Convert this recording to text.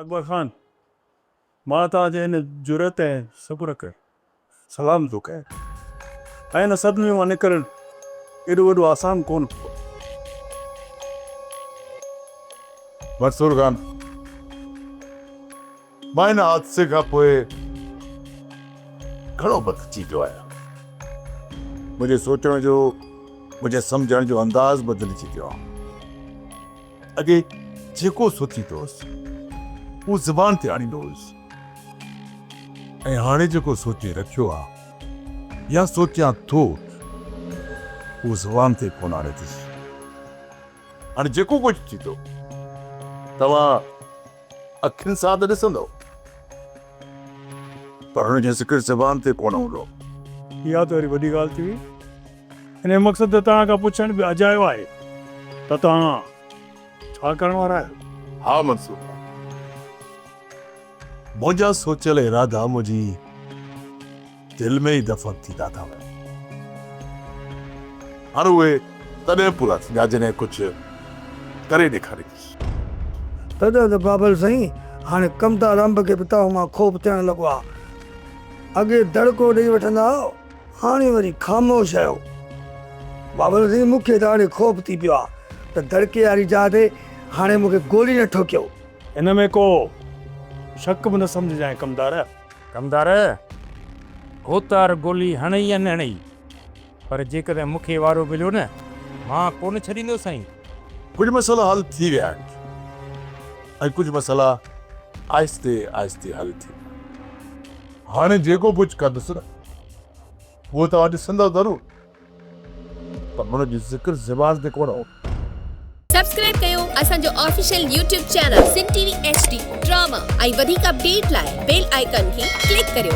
اڪبر خان، مان توهان جي هن جرئت ۽ صبر کي سلام ٿو ڪيان ۽ ان صدمي مان نڪرڻ ايڏو وڏو آسان ڪونه هوندو. منصور خان، مان ان حادثي کان پوء گهڻو بدلجي ويو آهيان. منهنجي سوچڻ جو، منهنجي سمجهڻ جو انداز بدلجي ويو آهي. اڳي جيڪو سوچيندو هوس، اهو زبان تي آڻيندو هوس ۽ هاڻي جيڪو سوچي رکيو آ يا سوچيان ٿو، اهو زبان تي ڪونه آڻيندس. هاڻي جيڪو ڪجهه ٿيندو، توهان اکين سان ته ڏسندؤ، پر ان جو ذڪر زبان تي ڪونه هوندو. اها ته وري وڏي ڳالهه ٿي وئي. انهيء مقصد ته توهان کان پڇڻ به اجايو آهي ته توهان ڇا ڪرڻ وارا آهيو؟ ها منصور خان، منهنجا سوچيل ارادا منهنجي دل ۾ ئي دفن ٿيندا ٿا وڃن. هاڻ اهي تڏهن پورا ٿيندا جڏهن ڪجهه ڪري ڏيکاريندس. تڏهن ته بابل سائين، هاڻي ڪمدار انب کي به توهان مان خوف ٿيڻ لڳو آهي. اڳي دڙڪو ڏئي وٺندا هئو. هاڻي وري خاموش آهيو. بابل سائين مون کي ته هاڻي خوف ٿي پيو آهي ته دڙڪي واري جاء تي هاڻي مون کي گولي نه ٺوڪيو. ان ۾ ڪو شڪ به نه سمجهجانء ڪمدار. ڪمدار، ڀوتار گولي هڻئي يا نه هڻئي، پر جيڪڏهن مون کي وارو مليو نه، مان ڪونه ڇڏيندوسانء. ڪجهه مسئلا حل ٿي ويا آهن ۽ ڪجهه مسئلا آهستي آهستي حل ٿيندا. هاڻي جيڪو ڪجهه ڪندس نه اهو توهان ڏسندا ضرور پر ان جو ذڪر زبان تي ڪونه هوندو. سبسڪرائب ڪيو اسان جو official YouTube channel Sindh T V H D drama ۽ وڌيڪ اپڊيٽ لاء بيل آئيڪان کي ڪلڪ ڪريو.